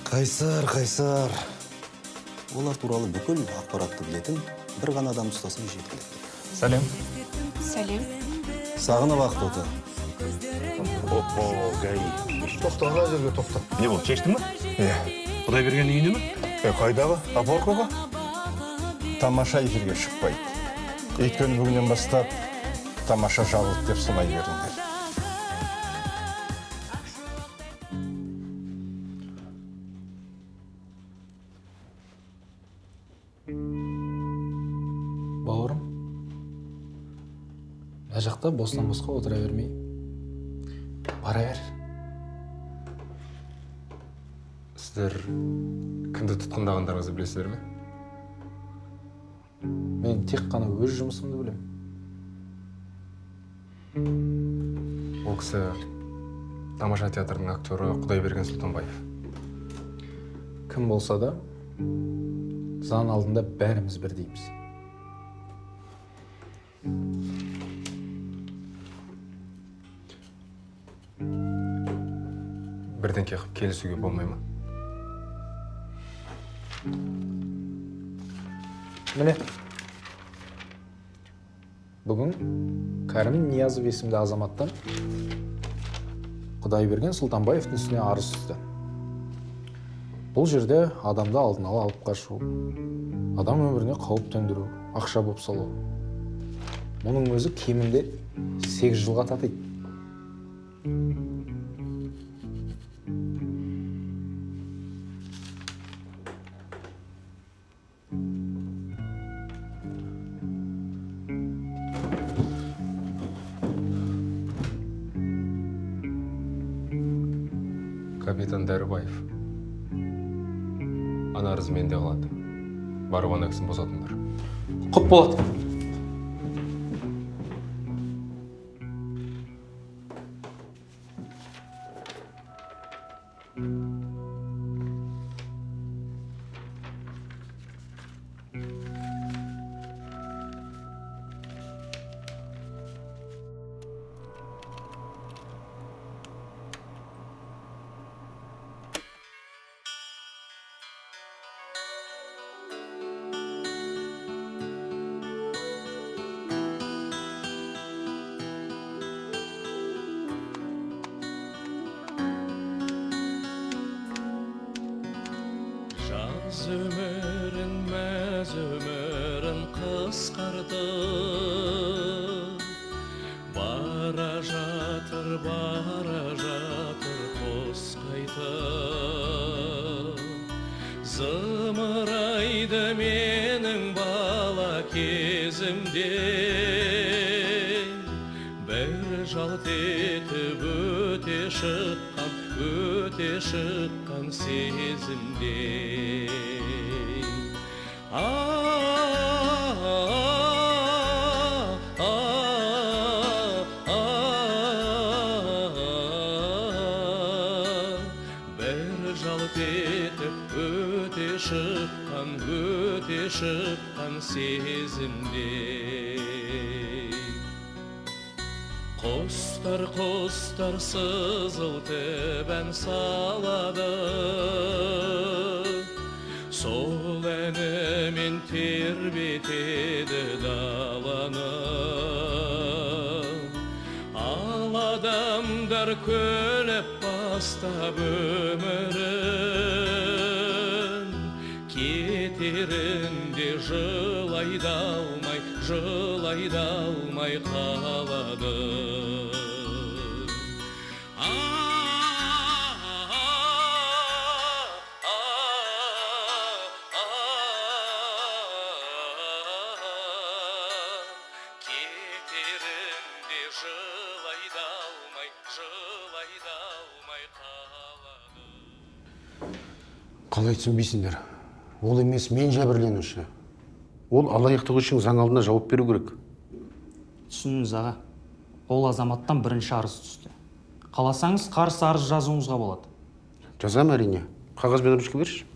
Қайсар, Қайсар. Олар туралы бүкіл ақпаратты білетін бір ғана адам ұстасаң жеткілікті. Сәлем. Сәлем. Сағынып Ақтоты. Опа, ГАИ. Тоқта, ана жерге тоқта. Не болды, шештің ме? Иә. Құдайбергеннің үйіне ме? Е, қайдағы? Опоркаға? Тамаша эфирге шықпайды. Өйткені бүгіннен бастап тамаша жабылды деп санай беріңдер. Бауырым, мына жақта бостан босқа отыра бермей бара бер. Сіздер кімді тұтқындағандарыңызды білесіздер ме? Мен тек қана өз жұмысымды білемін. Ол кісі Тамаша театрының актері Құдайберген Сұлтанбаев. Кім болса да, заң алдында бәріміз бірдейміз. Бірдеңке қылып келісуге болмай ма? Міне, бүгін Кәрім Ниязов есімді азаматтан Құдайберген Сұлтанбаевтың үстіне арыз түсті. Бұл жерде адамды алдын ала алып қашу, адам өміріне қауіп төндіру, ақша бопсалау. Мұның өзі кемінде 8 жылға татиды. Капитан Дәрібаев. Ана арыз менде қалады. Барып ана кісіні босатыңдар. Құп болады. Жаз өмірін, мәз өмірін қысқартып, бара жатыр, бара жатыр қос қайтып. Зымырайды менің бала кезімде, бір жалт етіп өте шыққан, өте шыққан сезімде. Бір жалт етіп өте шыққан, өте шыққан сезімде. Құстар, құстар сызылтып ән салады, сол әнімен тербетеді даланы. Ал адамдар күліп бастап өмірін, кетерінде жылайды алмай, жылайды алмай қалады. Кетерінде жылайды алмай, жылайды алмай қалады. Қалай түсінбейсіңдер? Ол емес, мен жәбірленуші. Ол алаяқтық үшін заң алдында жауап беру керек. Түсініңіз, аға. Ол азаматтан бірінші арыз түсті. Қаласаңыз, қарсы арыз жазуыңызға болады. Жазам, әрине. Қағаз бен ручка берші.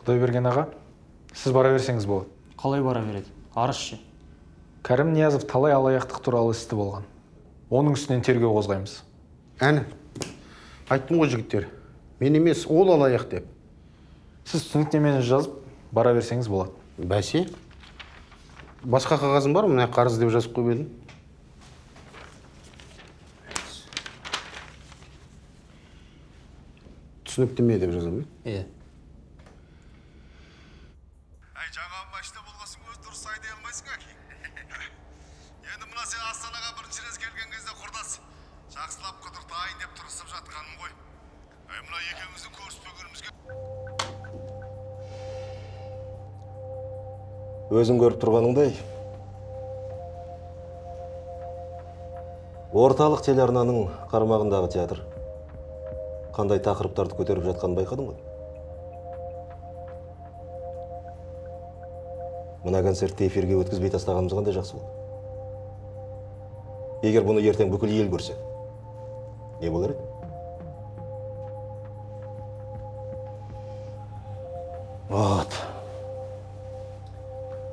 Құдайберген аға, Сіз бара берсеңіз болады. Қалай бара береді? Арыз ше? Кәрім Ниязов талай алаяқтық туралы істі болған. Оның үстінен тергеу қозғаймыз. Әні, айттым ғой жігіттер, мен емес, ол алаяқ деп. Сіз түсініктемені жазып, бара берсеңіз болады. Бәсе, басқа қағазым бар, мына қарыз деп жазып қойып едім. Түсініктеме деп жазамын, Иә. Әй, жаңа машина болғасын өзі дұрыс айдай алмайсың, әке. Енді мына сен Астанаға бірінші рет келген кезде, құрдас, жақсылап қыдыртайын деп тырысып жатқаным ғой. Әй, мына екеуміздің көріспегенімізге Өзің көріп тұрғаныңдай, орталық телеарнаның қарамағындағы театр қандай тақырыптарды көтеріп жатқанын байқадың ғой. Мына концертті эфирге өткізбей тастағанымыз қандай жақсы болды. Егер бұны ертең бүкіл ел көрсе, не болар еді? Вот.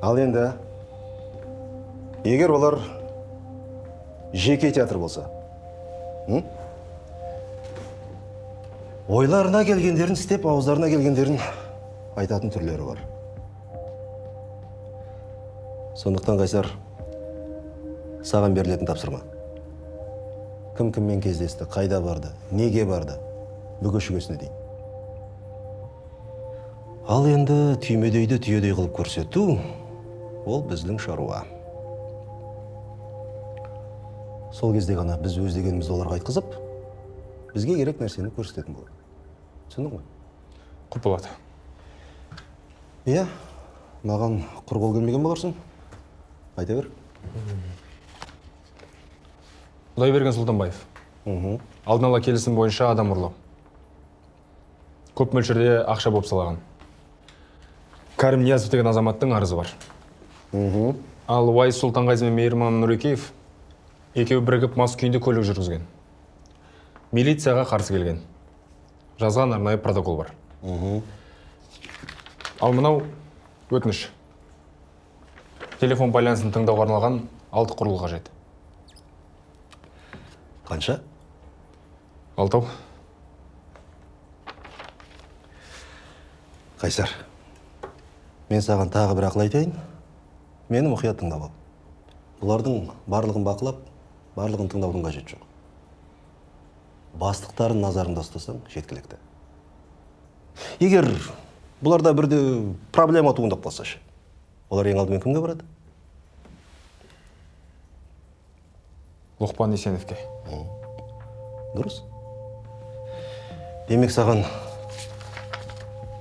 Ал енді, егер олар жеке театр болса, ойларына келгендерін істеп, ауыздарына келгендерін айтатын түрлері бар. Сондықтан, Қайсар, саған берілетін тапсырма. Кім кіммен кездесті, қайда барды, неге барды, бүге-шүгесіне дейін. Ал енді түймедейді түйедей қылып көрсету, ол біздің шаруа. Сол кезде ғана біз өз дегенімізді оларға айтқызып, бізге керек нәрсені көрсететін болады. Түсіндің ғой? Құп болады. Иә, маған құр қол келмеген боларсың. Айта бер. Құдайберген Сұлтанбаев. Алдын ала келісім бойынша адам ұрлау. Көп мөлшерде ақша болып салаған. Кәрім Ниязов деген азаматтың арызы бар. Ал Уайс Сұлтанғазы мен Мейірман Нұрекеев екеуі бірігіп мас күйінде көлік жүргізген. Милицияға қарсы келген. Жазған арнайы протокол бар. Ал мынау өтініш. Телефон байланысын тыңдауға арналған 6 құрылғы қажет. Қанша? 6. Қайсар, мен саған тағы бір ақыл айтайын. Мені мұқият тыңдап ал. Бұлардың барлығын бақылап, барлығын тыңдаудың қажеті жоқ. Бастықтарын назарында ұстасаң жеткілікті. Егер бұларда бірде проблема туындап қалса ше, олар ең алдымен кімге барады? Лұқпан Есеновке. Дұрыс. Демек саған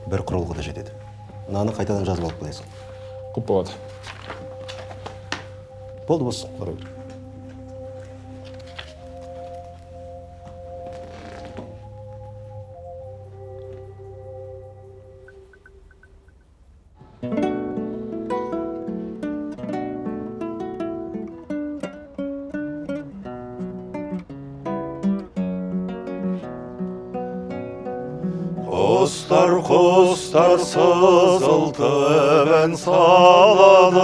бір құрылғы да жетеді. Мынаны қайтадан жазып алып келесің. Құп болады. Болды, болсын, бара бер. Құстар, құстар сызылтып ән салады,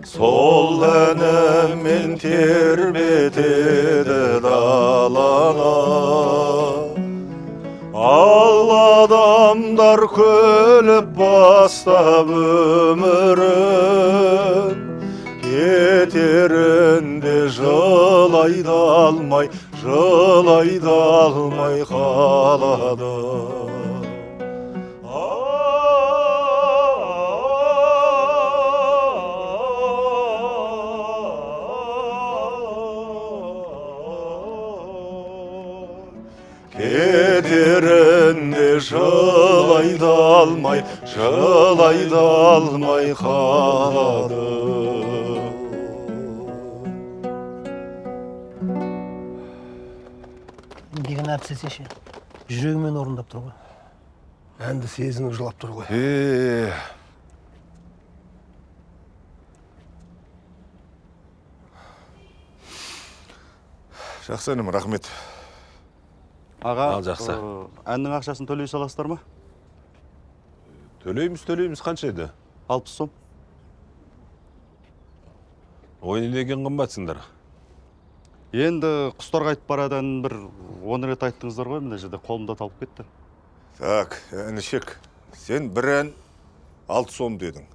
сол әнімен тербетеді даланы. Ал адамдар күліп бастап өмірін, кетерінде жылайды алмай, жылайды алмай қалады. Кетерінде жылайды алмай, жылайды алмай қалады. Деген әртісі ше, жүрегімен орындап тұр ғой. Әнді сезініп жылап тұр ғой. Жақсы інім, рахмет. Аға, Ал, жақсы. Әннің ақшасын төлей саласыздар ма? Төлейміз, төлейміз. Қанша еді? 60 сом. Ой, не деген қымбатсыңдар. Енді құстар қайтып барадан бір 10 рет айттыңыздар ғой, мына жерде қолымда талып кетті. Так, інішек, сен бір ән 6 сом дедің.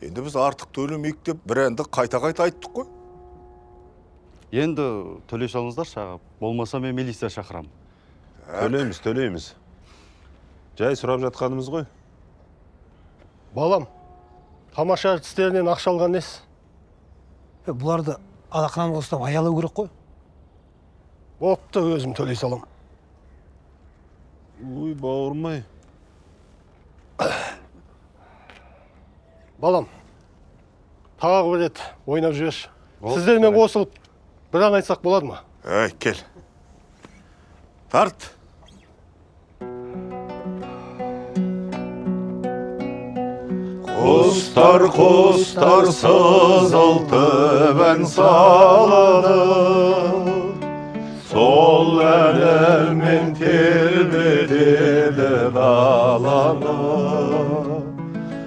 Енді біз артық төлемейік деп бір әнді қайта-қайта айттық қой. Енді төлей салыңыздаршы, аға. Болмаса мен милиция шақырамын. Төлейміз, төлейміз. Жай сұрап жатқанымыз ғой. Балам, тамаша әртістерінен ақша алған несі? Бұларды алақанға ұстап аялау керек қой. Бопты, өзім төлей салам. Ой, бауырым-ай. Балам, тағы бір рет ойнап жіберші. Сіздермен қосылып, бір ән айтсақ болады ма? Әй, кел. Тарт. Құстар, құстар сызылтып ән салады, сол әнімен тербетеді даланы.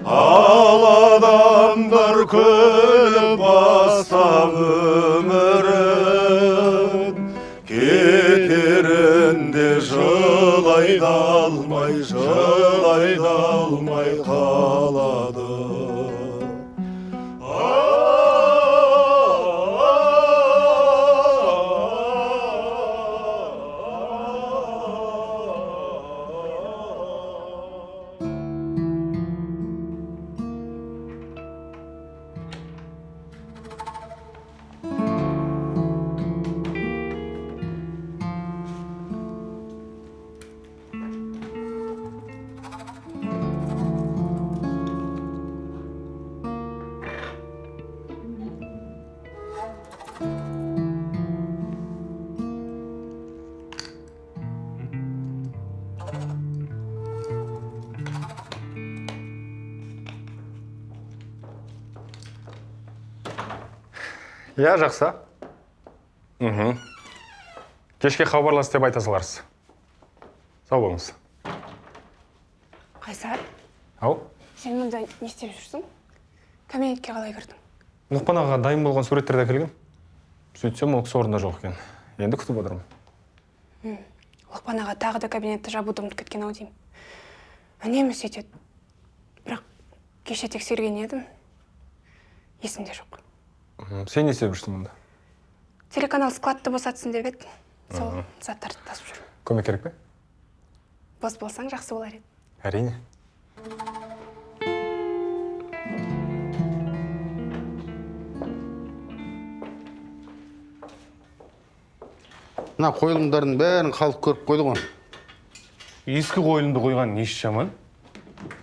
Ал адамдар күліп бастап өмірін, кетерінде жылай да алмай, жылай да алмай қалады. Иә, жақсы. Кешке хабарлас деп айта саларсыз. Сау болыңыз. Қайсар, Ау? сен мұнда не істеп жүрсің? Кабинетке қалай кірдің? Лұқпан аға дайын болған суреттерді әкелген. Сөйтсем, ол кісі орнында жоқ екен. Енді күтіп отырмын. Лұқпан аға тағы да кабинетті жабуды ұмытып кеткен ау деймін. Үнемі сөйтеді. Бірақ кеше тексерген едім. Есімде жоқ. Сен не істеп жүрсің мұнда? Телеканал складты босатсын деп еді. Сол заттарды тасып жүрмін. Көмек керек пе? Бос болсаң жақсы болар еді. Әрине. Мына қойылымдардың бәрін халық көріп қойды ғой. Ескі қойылымды қойған несі жаман?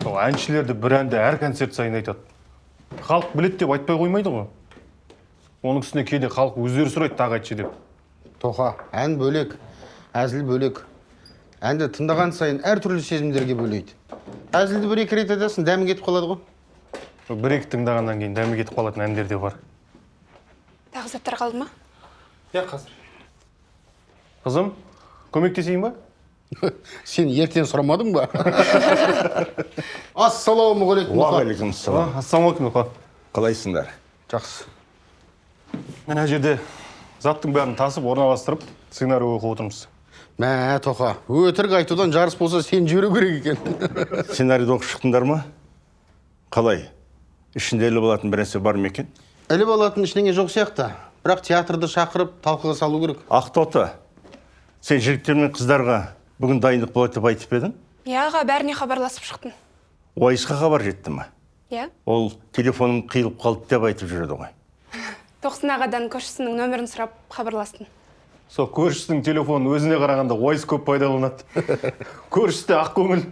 Сол әншілерді бір әнді әр концерт сайын айтады. Халық біледі деп айтпай қоймайды ғой. Оның үстіне кейде халық өздері сұрайды тағы айтшы деп. Тоқа, ән бөлек, әзіл бөлек. Әнді тыңдаған сайын әртүрлі сезімдерге бөлейді. Әзілді бір-екі рет айтасың, дәмі кетіп қалады ғой. Бір-екі тыңдағаннан кейін дәмі кетіп қалатын әндер де бар. Тағы заттар қалды ма? Иә, қазір. Қызым, көмектесейін ба? Сен ертең сұрамадың ба? Ассалаумағалейкум. Уағалейкумассалам. Ассалаумағалейкум, Мұқа. Қалайсыңдар? Жақсы. Мына жерде заттың бәрін тасып, орналастырып, сценарий оқып отырмыз. Мә, Тоқа, өтірік айтудан жарыс болса сен жіберу керек екен. Сценарийді оқып шықтыңдар ма? Қалай? Ішінде іліп алатын бір нәрсе бар ма екен? Іліп алатын ештеңе жоқ сияқты. Бірақ театрды шақырып, талқыға салу керек. Ақтоты, сен жігіттер мен қыздарға бүгін дайындық болады деп айтып едің? Иә, аға, бәріне хабарласып шықтым. Уайысқа хабар жетті ме? Иә. Ол телефоным қиылып қалды деп айтып жүреді ғой. Тоқсын ағадан көршісінің нөмірін сұрап хабарластым. Сол көршісінің телефонын өзіне қарағанда Уайыс көп пайдаланады. Көршісі де ақ көңіл,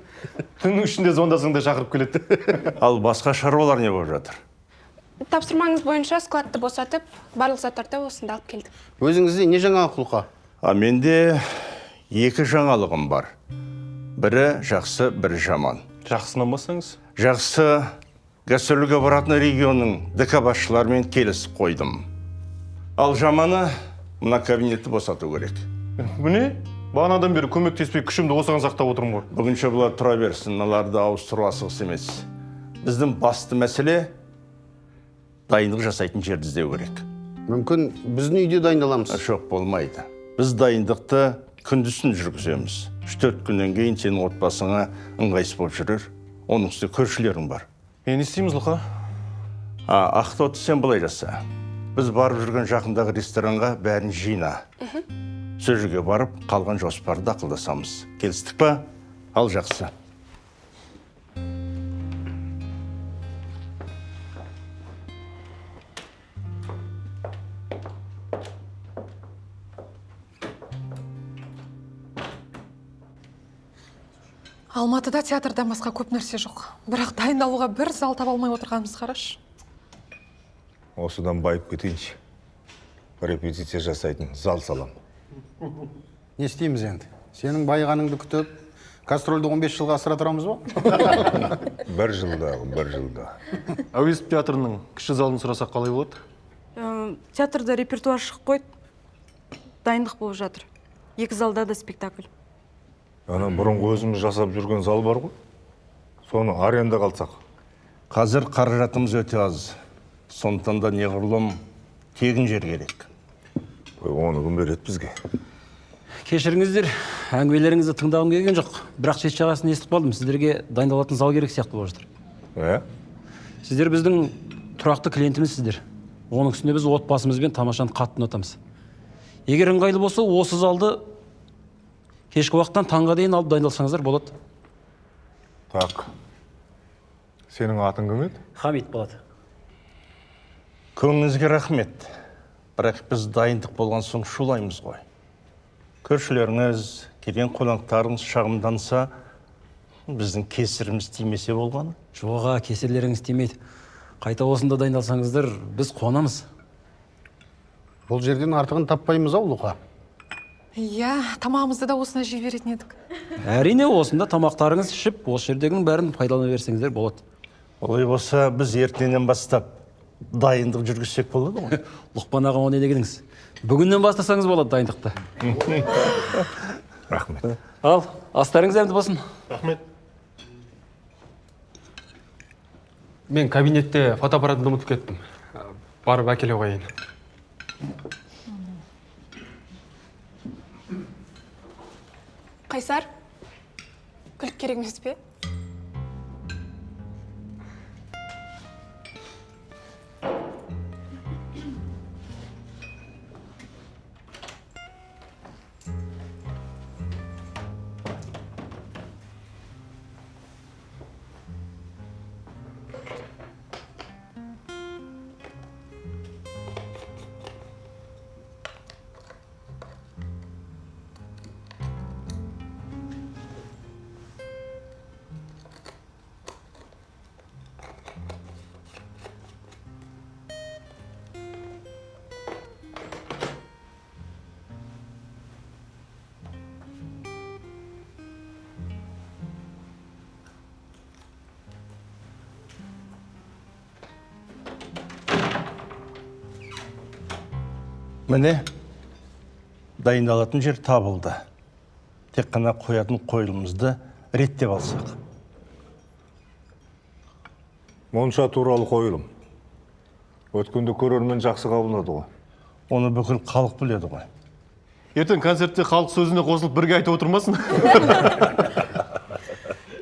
түннің ішінде звондасаң да шақырып келеді. Ал басқа шаруалар не болып жатыр? Тапсырмаңыз бойынша складты босатып, барлық заттарды осында алып келдік. Өзіңізде не жаңалық, Лұқа? А менде екі жаңалығым бар. Бірі жақсы, бірі жаман. Жақсынан бастаңыз. Жақсы, гастрольге баратын регионның ДК басшыларымен келісіп қойдым. Ал жаманы, мына кабинетті босату керек. Міне, Бағанадан бері көмектеспей күшімді осыған сақтап отырмын ғой. Бүгінше бұлар тұра берсін, мыналарды ауыстыру асығыс емес. Біздің басты мәселе дайындық жасайтын жерді іздеу керек. Мүмкін біздің үйде дайындаламыз. Жоқ, болмайды. Біз дайындықты күндізін жүргіземіз. 3-4 күннен кейін сенің отбасыңа ыңғайсыз болып жүрер. Оның үстіне көршілерің бар. Е, не істейміз, Лұқа? Ақтоты, сен былай жаса. Біз барып жүрген жақындағы ресторанға бәрін жина. Сол жерге барып, қалған жоспарды ақылдасамыз. Келістік па? Ал жақсы. Алматыда театрдан басқа көп нәрсе жоқ. Бірақ дайындалуға бір зал таба алмай отырғанымыз қарашы. Осыдан байып кетейінші. Репетиция жасайтын зал салам. Не істейміз енді? Сенің байығаныңды күтіп, гастрольді 15 жылға асыра тұрамыз ба? Бір жылда, бір жылда. Әуезов театрының кіші залын сұрасақ қалай болады? Театрда репертуар шығып қойды. Дайындық болып жатыр. Екі залда да спектакль. Ана бұрынғы өзіміз жасап жүрген зал бар ғой. Соны арендаға алсақ. Қазір қаражатымыз өте аз. Сондықтан да неғұрлым тегін жер керек. Оны кім береді бізге? Кешіріңіздер, әңгімелеріңізді тыңдағым келген жоқ. Бірақ шет жағасын естіп қалдым. Сіздерге дайындалатын зал керек сияқты болып жатыр. Сіздер біздің тұрақты клиентімізсіздер. Оның үстіне біз отбасымызбен тамашаны қатты ұнатамыз. Егер ыңғайлы болса, осы залды кешкі уақыттан таңға дейін алып дайындалсаңыздар болады. Так. Сенің атың кім еді? Хамит болады. Көңіліңізге рахмет. Бірақ біз дайындық болған соң шулаймыз ғой. Көршілеріңіз, келген қонақтарыңыз шағымданса, біздің кесіріміз тимесе болғаны. Жоға, кесірлеріңіз тимейді. Қайта осында дайындалсаңыздар, біз қуанамыз. Бұл жерден артығын таппаймыз ау, Лұқа. Иә, тамағымызды да осында жей беретін едік. Әрине, осында тамақтарыңыз ішіп, осы жердегінің бәрін пайдалана берсеңіздер болады. Олай болса, біз ертеңнен бастап дайындық жүргізсек болады ғой. Лұқпан аға, оны не дегеніңіз? Бүгіннен бастасаңыз болады дайындықты. Рахмет. Ал, астарыңыз дәмді болсын. Рахмет. Мен кабинетте фотоаппаратымды ұмытып кеттім. Барып әкеле қояйын. Қайсар, күлік керек емес пе? Міне, дайындалатын жер табылды. Тек қана қоятын қойылымызды реттеп алсақ. Монша туралы қойылым. Өткенде көрермен жақсы қабылдады ғой. Оны бүкіл халық біледі ғой. Ертең концертте халық сөзіне қосылып бірге айтып отырмасын.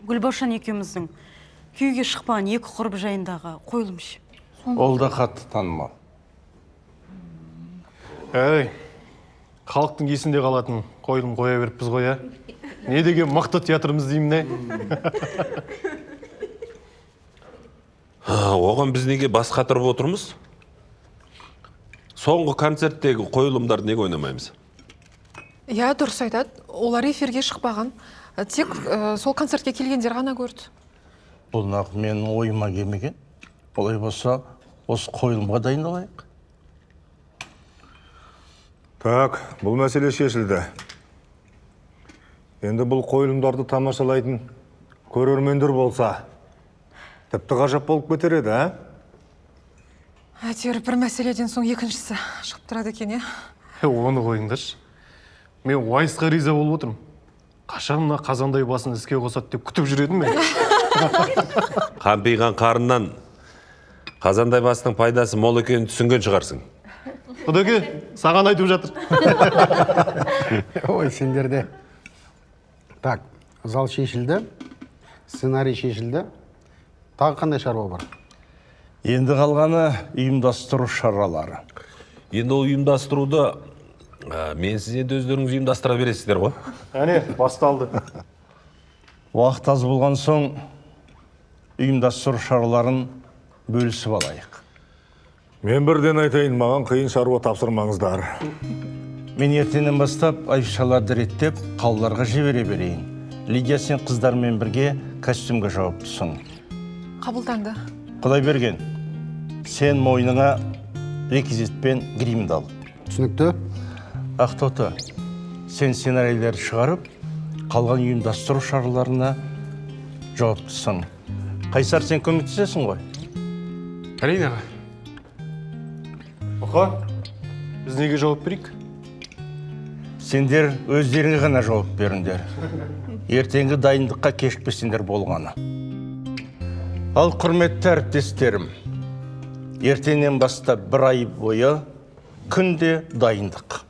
Гүлбаршан екеуміздің күйеуге шықпаған екі құрбы жайындағы қойылым ше. Ол да қатты танымал. Әй, халықтың есінде қалатын қойылым қоя беріппіз ғой, ә? Не деген мықты театрымыз деймін, не? Оған біз неге бас қатырып отырмыз? Соңғы концерттегі қойылымдарды неге ойнамаймыз? Иә, дұрыс айтады. Олар эфирге шықпаған. Тек сол концертке келгендер ғана көрді. Бұл нақ менің ойыма келмеген. Олай болса, осы қойылымға дайындалайық. Так, бұл мәселе шешілді. Енді бұл қойылымдарды тамашалайтын көрермендер болса, тіпті ғажап болып кетер еді, ә? Әйтеуір бір мәселеден соң екіншісі шығып тұрады екен, е? Оны қойыңдаршы. Мен Уайсқа риза болып отырмын. Қашан мына қазандай басын іске қосады деп күтіп жүр едім мен. Қампиған қарыннан қазандай басының пайдасы мол екенін түсінген шығарсың. Құдеке, саған айтып жатыр. Ой, сендерде. Так, зал шешілді, сценарий шешілді. Тағы қандай шаруа бар? Енді қалғаны ұйымдастыру шаралары. Енді ол ұйымдастыруды менсіз енді өздеріңіз ұйымдастыра бересіздер ғой. Әне, басталды. Уақыт аз болған соң ұйымдастыру шараларын бөлісіп алайық. Мен бірден айтайын, маған қиын шаруа тапсырмаңыздар. Мен ертеңнен бастап афишаларды реттеп, қалаларға жібере берейін. Лидия, сен қыздармен бірге костюмге жауаптысың. Қабылданды. Құдайберген, сен мойныңа реквизит пен гримді ал. Түсінікті. Ақтоты, сен сценарийлерді шығарып, қалған ұйымдастыру шараларына жауаптысың. Қайсар, сен көмектесесің ғой? Әрине, аға. Бұқа, біз неге жауап берейік? Сендер өздеріңе ғана жауап беріңдер. Ертеңгі дайындыққа кешікпесеңдер болғаны. Ал құрметті әріптестерім, ертеңнен бастап бір ай бойы күнде дайындық.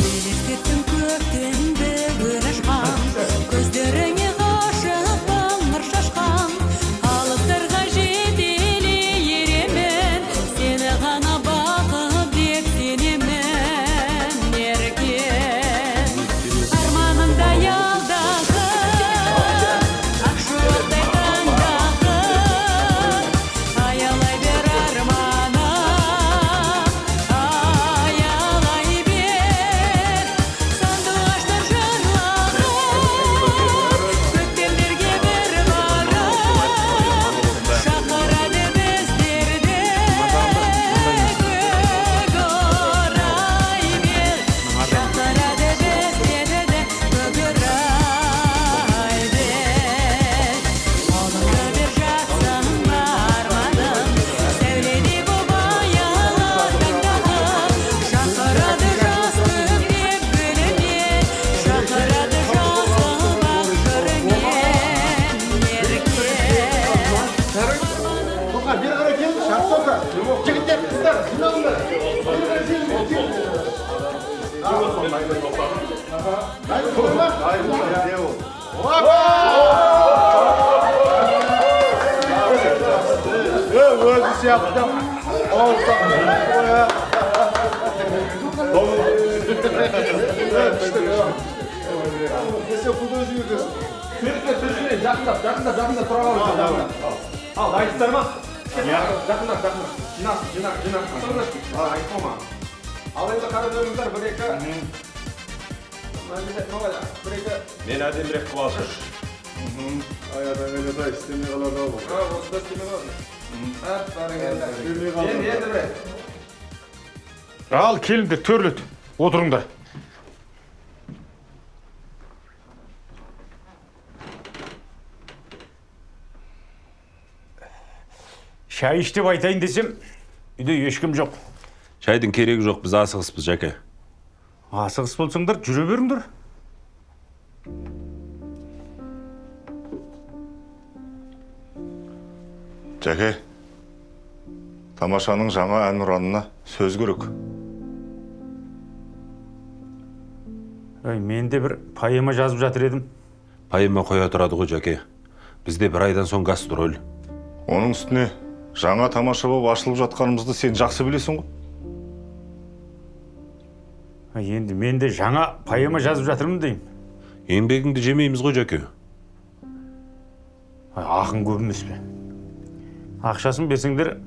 Елестеттім көктемді гүл ашқан, көздеріңе ғашықпын нұр шашқан, алыстарға жетелей еремін, сені ғана бақыт деп сенемін, еркем. Арманымдай алдағы, ақ шуақтай таңдағы, аялай бер арманым, аялай бер. Сандуғаштар жырлаған, көктемдерге бір барып, шақырады біздерді, көк орай бер, шақырады біздерді, көк орай бер. Қолыңды бер жақсың ба арманым, сәуледей боп аялы таңдағы, шақырады жас көктем гүлімен, шақырады жасыл бақ жырымен, еркем. Тоқа, бері қарай келіңізші, Ақтоты. Жігіттер, қыздар, жиналыңдар. Бері қарай келіңдер, келіңдер. Дайынсыңдар ма? Өзі сияқты. Суретке жақындап, жақындап, жақындап тұра қалыңыз. Ал, дайынсыздар ма? Жақындап, жақындап. Жинақ, жинақ, жинақ. Айтпа маған. Ал енді қарап жүріңіздер, бір, екі. Мына жерде, бір, екі. Мен әдемірек қылып алшы. Ай, адам ай, істемей қалады ау. Осында істемей қалады. Әп, бәрекелді. Енді, енді бір. Ал, келіңдер, төрлет. Отырыңдар. Шай іш деп айтайын десем, үйде ешкім жоқ. Шайдың керегі жоқ, біз асығыспыз, Жәке. Асығыс болсаңдар, жүре беріңдер. Жәке, тамашаның жаңа әнұранына сөз керек. Ой, мен де бір поэма жазып жатыр едім. Поэма қоя тұрады ғой, Жәке. Бізде бір айдан соң гастроль. Оның үстіне жаңа тамаша болып ашылып жатқанымызды сен жақсы білесің ғой. Енді мен де жаңа поэма жазып жатырмын деймін. Еңбегіңді жемейміз ғой, Жәке. Ақын көп емес пе? Ақшасын берсеңдер,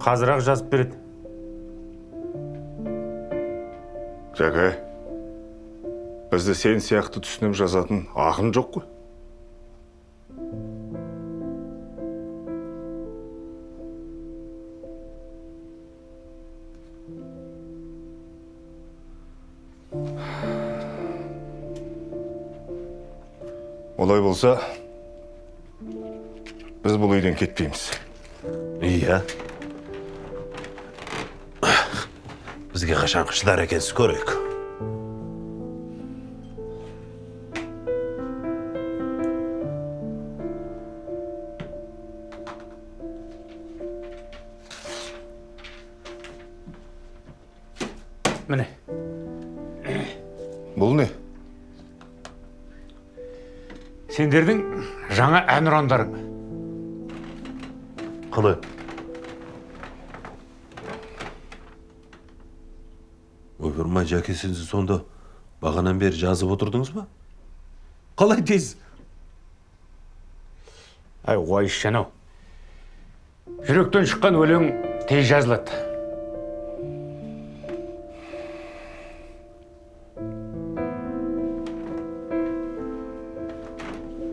қазір-ақ жазып береді. Жәке, бізді сен сияқты түсініп жазатын ақын жоқ қой. Олай болса, Біз бұл үйден кетпейміз. Иә. Бізге қашан шыдар екенсіз көрейік. Міне. Бұл не? Сендердің жаңа әнұрандарың. Қалай? Ойпырмай, Жәке, сіз сонда бағанан бері жазып отырдыңыз ба? Қалай тез? Ай, ойшан ау. Жүректен шыққан өлең тез жазылады.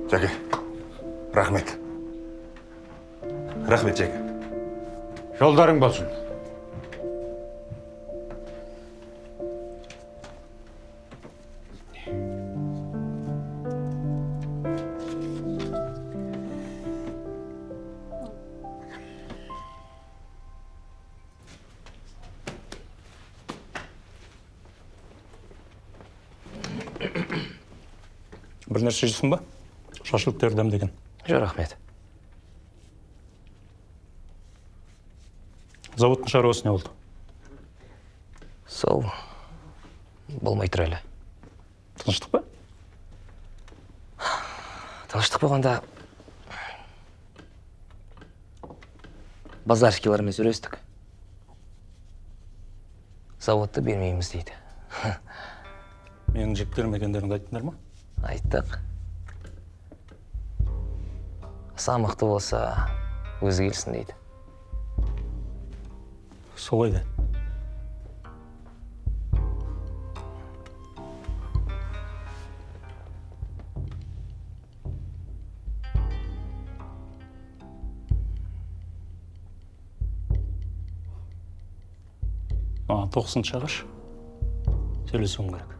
Жәке, рахмет. Рахмет, Жәке. Жолдарың болсын. Бір нәрсе жейсің ба? Шашлыктер дәмдеген. Жоқ, рахмет. Заводтың шаруасы не болды? Сол болмай тұр әлі. Тыныштық па? Тыныштық болғанда базарскийлармен сөйлестік. Заводты бермейміз дейді. Менің жігіттерім екендеріңді айттыңдар ма? Айттық. Аса мықты болса, өзі келсін дейді. Солай да. Маған 90-шы ағаш. Сөйлесуім керек.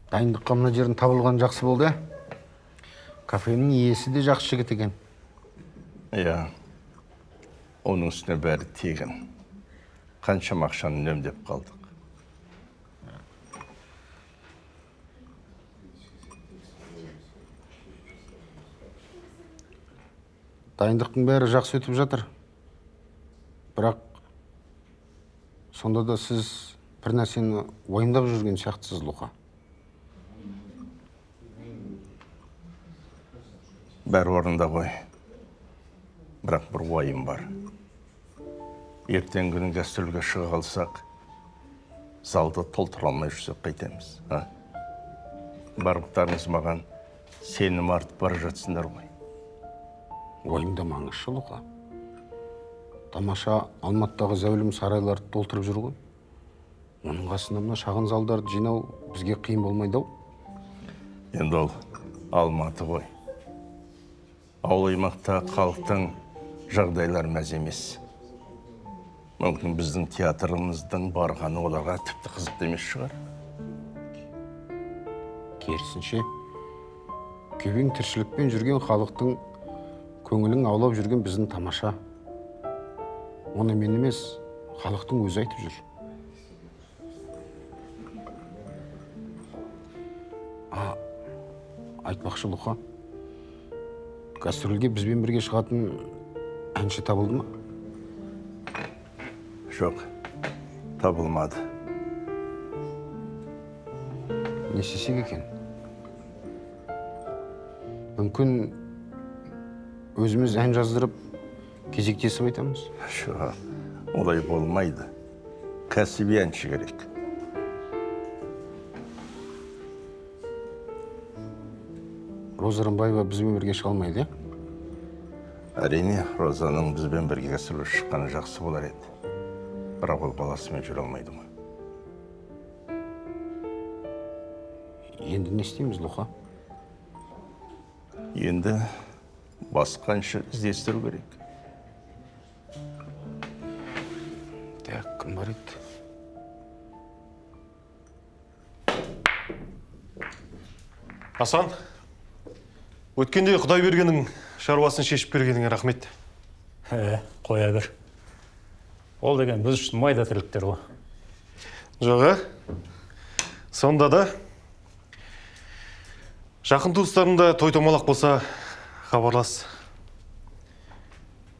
Дайындыққа мына жердің табылғаны жақсы болды, ә? Кафенің иесі де жақсы жігіт екен. Иә. Оның үстіне бәрі тегін. Қаншама ақшаны үнемдеп қалдық. Дайындықтың бәрі жақсы өтіп жатыр. Бірақ сонда да сіз бір нәрсені уайымдап жүрген сияқтысыз, Луқа. Бәрі орында ғой. Бірақ бір уайым бар. Ертеңгі күні гастрольге шыға қалсақ, залды толтыра алмай жүрсек қайтеміз, а? Барлықтарыңыз маған сенім артып бара жатсыңдар ғой. Уайымдамаңызшы, Луқа. Тамаша Алматыдағы зәулім сарайларды толтырып жүр ғой. Оның қасында мына шағын залдарды жинау бізге қиын болмайды ау. Енді ол Алматы ғой. Ауыл аймақта халықтың жағдайлары мәз емес. Мүмкін біздің театрымыздың барғаны оларға тіпті қызықты емес шығар. Керісінше, күйбең тіршілікпен жүрген халықтың көңілін аулап жүрген біздің тамаша. Оны мен емес, халықтың өзі айтып жүр. А, айтпақшы, Луқа, гастрольге бізбен бірге шығатын әнші табылды ма? Жоқ, табылмады. Не істесек екен? Мүмкін өзіміз ән жаздырып, кезектесіп айтамыз? Жоқ, олай болмайды. Кәсіби әнші керек. Роза Рымбаева бізбен бірге шыға алмайды, иә? Әрине, Розаның бізбен бірге гастрольге шыққаны жақсы болар еді. Бірақ ол баласымен жүре алмайды ғой. Енді не істейміз, Луқа? Енді басқа әнші іздестіру керек. Так, кім бар еді? Асан, өткенде Құдайбергеннің шаруасын шешіп бергеніңе рахмет. Қоя бер. Ол деген біз үшін майда тірліктер ғой. Жоқ, ә? Сонда да жақын туыстарыңда той томалақ болса хабарлас.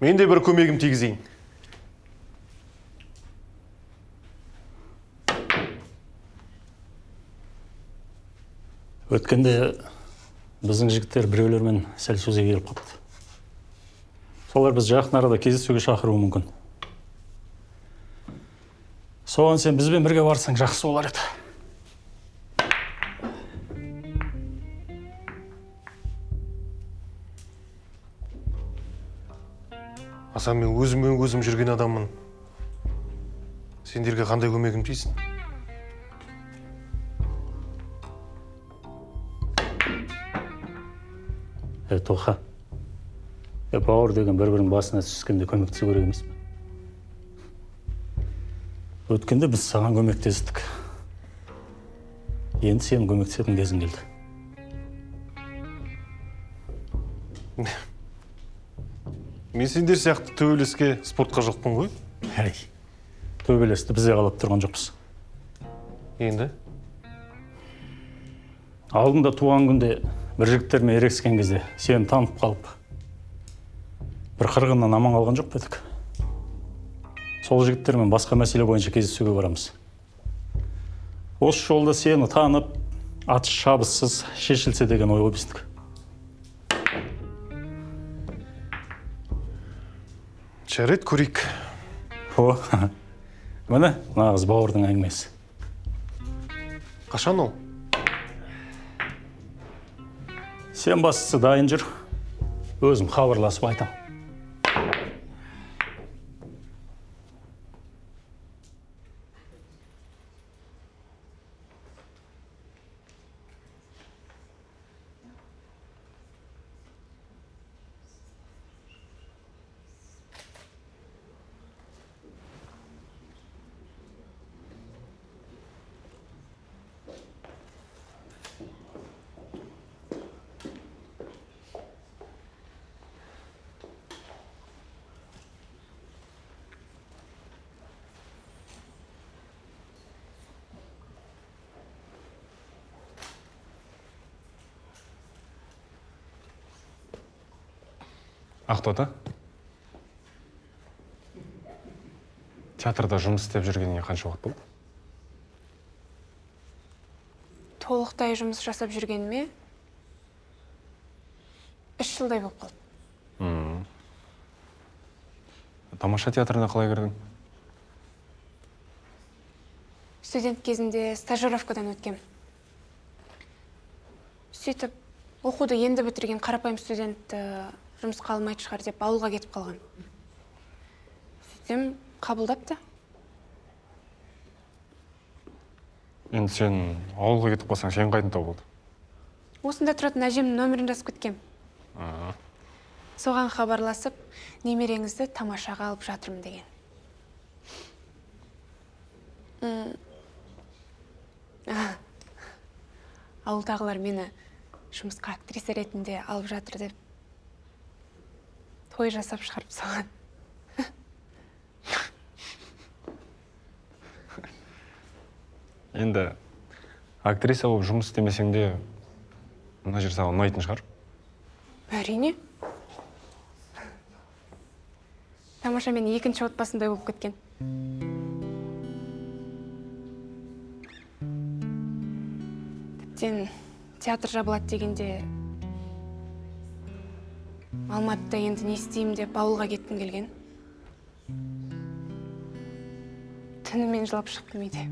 Мен де бір көмегім тигізейін. Өткенде біздің жігіттер біреулермен сәл сөзге келіп қалыпты. Солар біз жақын арада кездесуге шақыруы мүмкін. Соған сен бізбен бірге барсаң жақсы болар еді. Асан, мен өзіммен өзім жүрген адаммын. Сендерге қандай көмегім тисін? Тоқа, бауыр деген бір-бірінің басына түскенде көмектесу керек емес пе? Өткенде біз саған көмектестік. Енді сен көмектесетін кезің келді. Мен сендер сияқты төбелеске, спортқа жоқпын ғой. Әй, төбелесті біз де қалап тұрған жоқпыз. Енді? Алдында туған күнде бір жігіттермен ерегіскен кезде сені танып қалып, бір қырғыннан аман қалған жоқ па едік? Сол жігіттермен басқа мәселе бойынша кездесуге барамыз. Осы жолда сені танып, атыс шабыссыз шешілсе деген ой ғой біздікі. Жарайды, көрейік. О, міне, нағыз бауырдың әңгімесі. Қашан ол? Сен бастысы дайын жүр, өзім хабарласып айтам. Ақтоты, театрда жұмыс істеп жүргеніңе қанша уақыт болды? Толықтай жұмыс жасап жүргеніме 3 жылдай болып қалды. Тамаша театрына қалай кірдің? Студент кезімде стажировкадан өткем. Сөйтіп, оқуды енді бітірген қарапайым студентті жұмысқа алмайтын шығар деп ауылға кетіп қалған. Сөйтсем, қабылдапты. Енді сен ауылға кетіп қалсаң, сен қайдан тауып алдың? Осында тұратын әжемнің нөмірін жазып кеткем. Соған хабарласып, немереңізді тамашаға алып жатырмын деген. Ауылдағылар мені жұмысқа актриса ретінде алып жатыр деп той жасап шығарып салған. Енді актриса болып жұмыс істемесең де мына жер саған ұнайтын шығар? Әрине. Тамаша мен екінші отбасындай болып кеткен. Тіптен театр жабылады дегенде Алматыда енді не істеймін деп ауылға кеткім келген. Түнімен жылап шықтым үйде.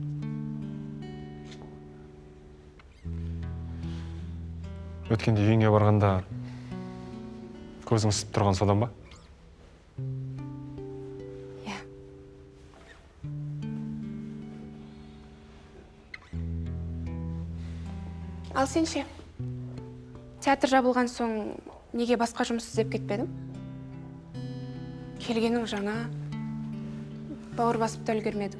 Өткенде үйіңе барғанда көзің ісіп тұрған содан ба? Иә. Ал сен ше? Театр жабылған соң неге басқа жұмыс іздеп кетпедің? Келгенің жаңа, бауыр басып та үлгермедің.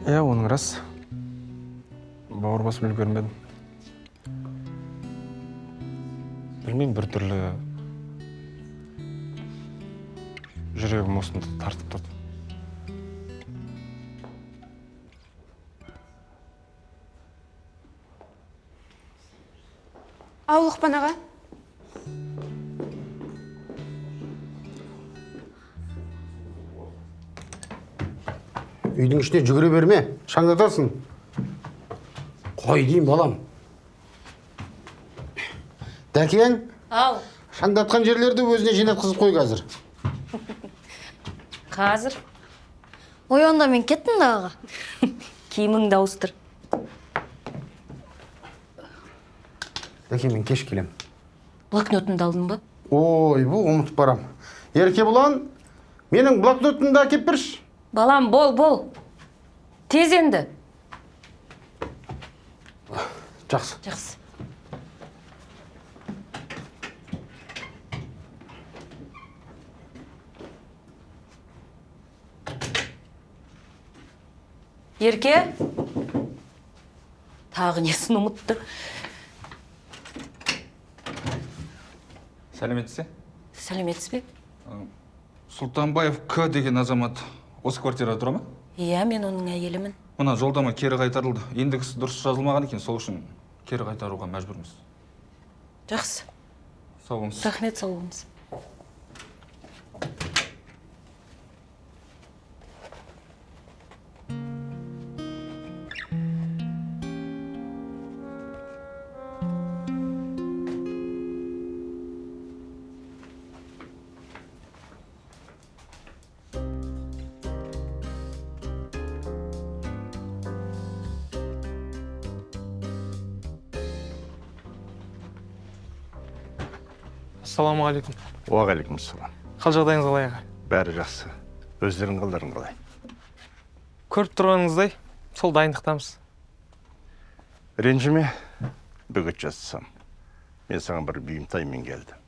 Иә, оның рас. Бауыр басып үлгермедім. Білмеймін, бір түрлі жүрегім осында тартып тұрды. Ау, Лұқпан аға. Үйдің ішіне жүгіре берме, шаңдатасың. Қой деймін, балам. Дәкең, Ау, шаңдатқан жерлерді өзіне жинатқызып қой қазір. Қазір. Ой, онда мен кеттім да, аға. Киіміңді ауыстыр. Дәкең, мен кеш келем. Блокнотыңды алдың ба? Ой, бұл ұмытып барам. Еркебұлан, менің блокнотымды әкеп берші. Балам, бол, бол. Тез енді. Жақсы. Жақсы. Ерке? Тағы несін ұмытты? Сәлеметсіз бе? Сәлеметсіз бе? Сұлтанбаев К деген азамат осы квартирада тұра ма? Иә, мен оның әйелімін. Мына жолдама кері қайтарылды. Индекс дұрыс жазылмаған екен, сол үшін кері қайтаруға мәжбүрміз. Жақсы. Сау болыңыз. Рахмет, сау болыңыз. Ассалаумағалейкум. Уағалейкумассалам. Қал жағдайыңыз қалай, аға? Бәрі жақсы. Өздерің қалдарың қалай? Көріп тұрғаныңыздай, сол дайындықтамыз. Ренжіме, бөгет жасасам. Мен саған бір бұйымтаймен келдім.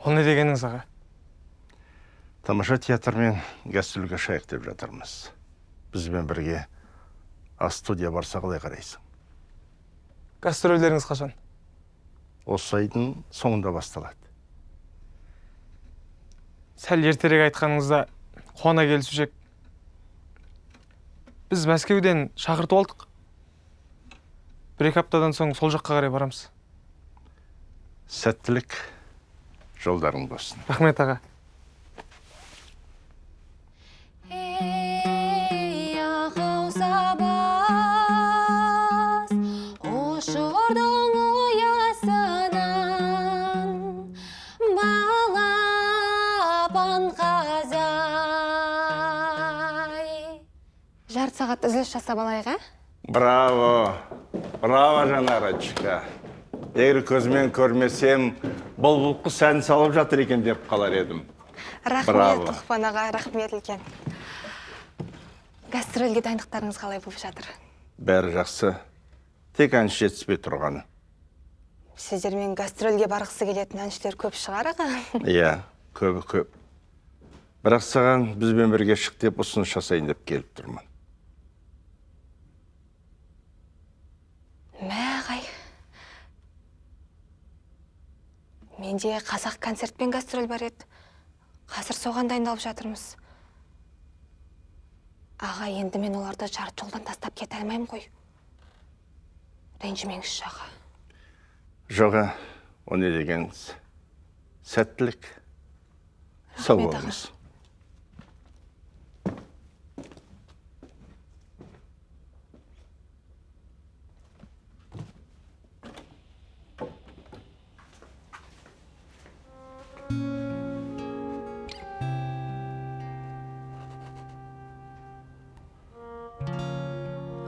Ол не дегеніңіз, аға? Тамаша театрмен гастрольге шайық деп жатырмыз. Бізбен бірге А-студия барса қалай қарайсың? Гастрольдеріңіз қашан? Осы айдың соңында басталады. Сәл ертерек айтқаныңызда қуана келісуші ек. Біз Мәскеуден шақырту алдық. 1-2 аптадан соң сол жаққа қарай барамыз. Сәттілік, жолдарың болсын. Рахмет, аға. Ей, ағау сабаз, ұшырдың ұясынан, балапан қазай. Жарты сағат үзіліс жасап алайық, ә? Браво! Браво, Жанарочка! Егер көзімен көрмесем, бұлбұл құс ән салып жатыр екен деп қалар едім. Рахмет, Лұқпан аға, рахмет үлкен. Гастрольге дайындықтарыңыз қалай болып жатыр? Бәрі жақсы. Тек әнші жетіспей тұрғаны. Сіздермен гастрольге барғысы келетін әншілер көп шығар, аға? Иә, көбі көп. Бірақ саған бізбен бірге шық деп ұсыныс жасайын деп келіп тұрмын. Мә, ағай. Менде қазақ концертпен гастроль бар еді. Қазір соған дайындалып жатырмыз. Аға, енді мен оларды жарты жолдан тастап кете алмаймын ғой. Ренжімеңізші, аға. Жоға, о не дегеніңіз? Сәттілік. Сау болыңыз.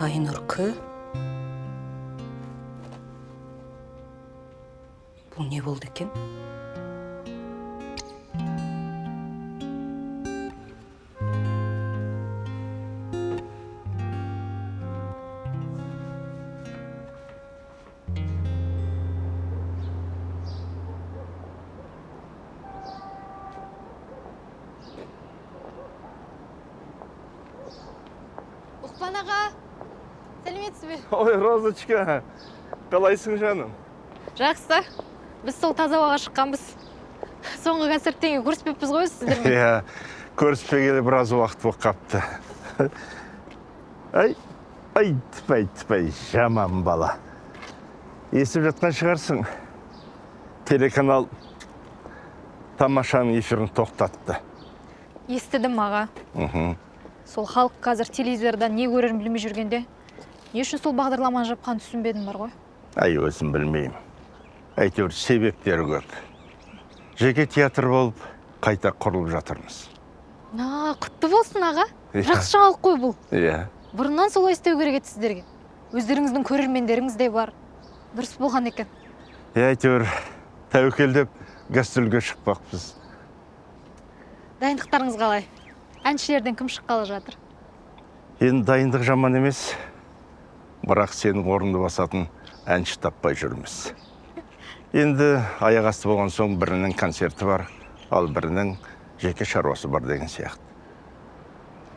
Айнұр К. Бұл не болды екен? Лұқпан аға, сәлеметсіз бе? Ой, Розочка, қалайсың жаным? Жақсы. Біз сол таза ауаға шыққанбыз. Соңғы концерттен кейін көріспеппіз ғой сіздермен. Иә, көріспегелі біраз уақыт болып қапты. Ай, ай, тіпай, тіпай, жаман бала. Естіп жатқан шығарсың. Телеканал тамашаның эфирін тоқтатты. Естідім, аға. Сол халық қазір телевизордан не көрерін білмей жүргенде, не үшін сол бағдарламаны жапқанын түсінбедім бар ғой. Ай, өзім білмеймін. Әйтеуір себептері көп. Жеке театр болып қайта құрылып жатырмыз. На, құтты болсын, аға. Иә. Жақсы жаңалық қой бұл. Иә. Бұрыннан солай істеу керек еді сіздерге. Өздеріңіздің көрермендеріңіз де бар. Дұрыс болған екен. Иә, әйтеуір тәуекел деп гастрольге шықпақпыз. Дайындықтарыңыз қалай? Әншілерден кім шыққалы жатыр? Енді дайындық жаман емес, бірақ сенің орныңды басатын әнші таппай жүрміз. Енді аяқ асты болған соң бірінің концерті бар, ал бірінің жеке шаруасы бар деген сияқты.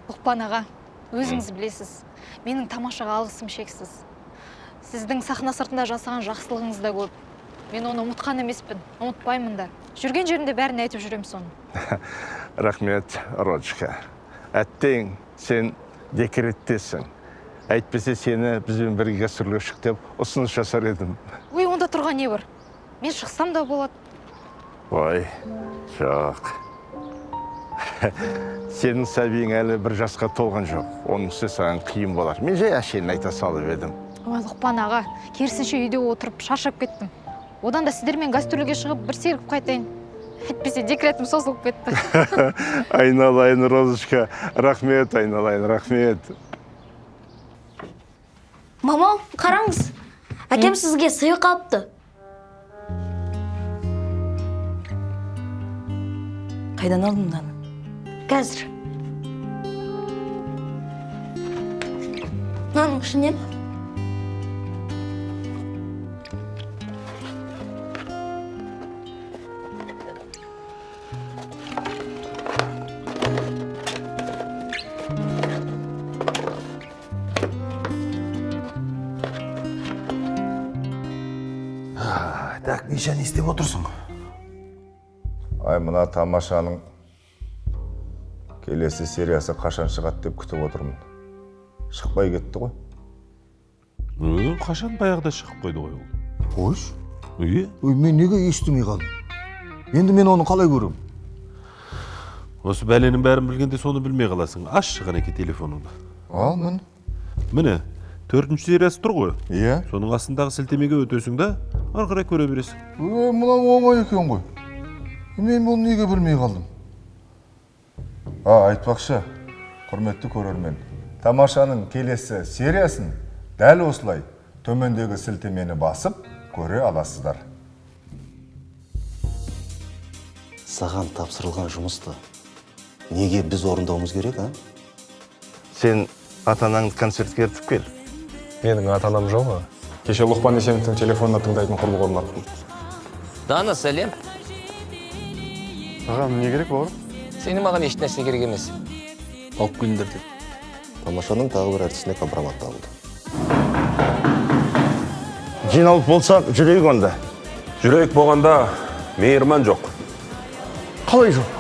Лұқпан аға, өзіңіз білесіз, менің тамашаға алғысым шексіз. Сіздің сахна сыртында жасаған жақсылығыңыз да көп. Мен оны ұмытқан емеспін, ұмытпаймын да. Жүрген жерімде бәрін айтып жүрем соны. Рахмет, Розочка. Әттең, сен декреттесің. Әйтпесе сені бізбен бірге гастрольге шық деп ұсыныс жасар едім. Ой, онда тұрған не бар? Мен шықсам да болады. Ой, жоқ. Сенің сәбиің әлі бір жасқа толған жоқ. Оның үстіне саған қиын болар. Мен жай әшейін айта салып едім. Ой, Лұқпан аға, керісінше үйде отырып шаршап кеттім. Одан да сіздермен гастрольге шығып бір сергіп қайтайын. Әйтпесе декретім созылып кетті. Айналайын, Розочка, рахмет, айналайын, рахмет. Мама, қараңыз. Әкем сізге сыйлық алыпты. Қайдан алдың мынаны? Қазір. Мынаның ішінен. Так, Миша, не істеп отырсың? Ай, мына тамашаның келесі сериясы қашан шығады деп күтіп отырмын. Шықпай кетті ғой. Қашан баяғыда шығып қойды ғой ол. Қойш. Ие. Ой, мен неге естімей қалдым? Енді мен оны қалай көрем? Осы бәленің бәрін білгенде соны білмей қаласың. Аш қанеки телефоныңды. Ал, міне. Міне, 4-ші сериясы тұр ғой. Иә. Соның астындағы сілтемеге өтесің да, ары қарай көре бересің. Ой, мынау оңай екен ғой. Мен бұны неге білмей қалдым? А, айтпақшы, құрметті көрермен, тамашаның келесі сериясын дәл осылай төмендегі сілтемені басып көре аласыздар. Саған тапсырылған жұмысты неге біз орындауымыз керек, а? Сен ата-анаңды концертке ертіп кел. Менің ата-анам жоқ, а? Кеше Лұқпан Есеновтің телефонына тыңдайтын құрылғы орнаттым. Дана, сәлем. Ағам, не керек бауырым? Сенің маған еш нәрсе керек емес. Алып келіңдер деп. Тамашаның тағы бір әртісіне компромат табылды. Жиналып болсақ, жүрейік онда. Жүрейік болғанда мейірман жоқ. Қалай жоқ?